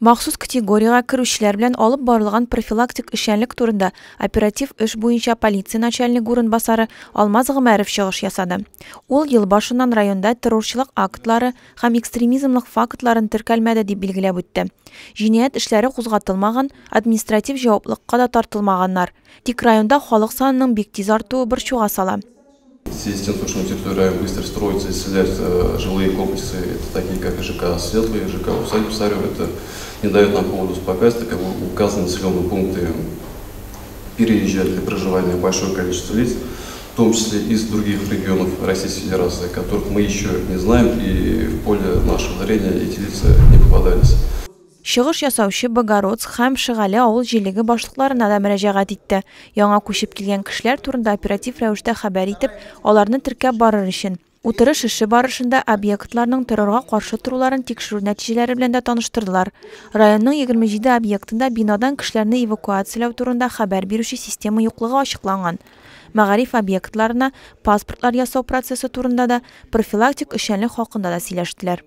Махсус категориягә керүчеләр белән алып барылган профилактик эшчәнлек турында оператив эш буенча полиция начальнигы урынбасары Алмаз Гомәров чыгыш ясады. Ул ел башыннан районда террорчылык актлары һәм экстремизмлык фактларын теркәлмәде дип билгеләп үтте. Җинаять эшләре кузгатылмаган, административ җаваплыкка да тартылмаганнар. Тик районда халык санының бик тиз артуы борчуга сала. В связи с тем, что на территории района быстро строятся и заселяются жилые комплексы, это такие как ЖК Светлый, ЖК Усадьба Царева, это не дает нам повода успокаиваться, так как указанные населенные пункты переезжали для проживания большое количество лиц, в том числе из других регионов Российской Федерации, которых мы еще не знаем, и в поле нашего зрения эти лица не попадались. Чыгыш ясаучы Богородск һәм Шигали авыл җирлеге башлыкларына да мөрәҗәгать итте. Яңа күчеп килгән кешеләр турында оператив рәвештә хәбәр итеп, аларны теркәп барыр өчен. Утырыш эше барышында объектларның террорга каршы торуларын тикшерү нәтиҗәләре белән дә таныштырдылар. Районның 27 объектында бинадан кешеләрне эвакуацияләү турында хәбәр бирүче система юклыгы ачыкланган. Мәгариф объектларына паспортлар ясау процессы турында да, профилактик эшчәнлек хакында да сөйләштеләр.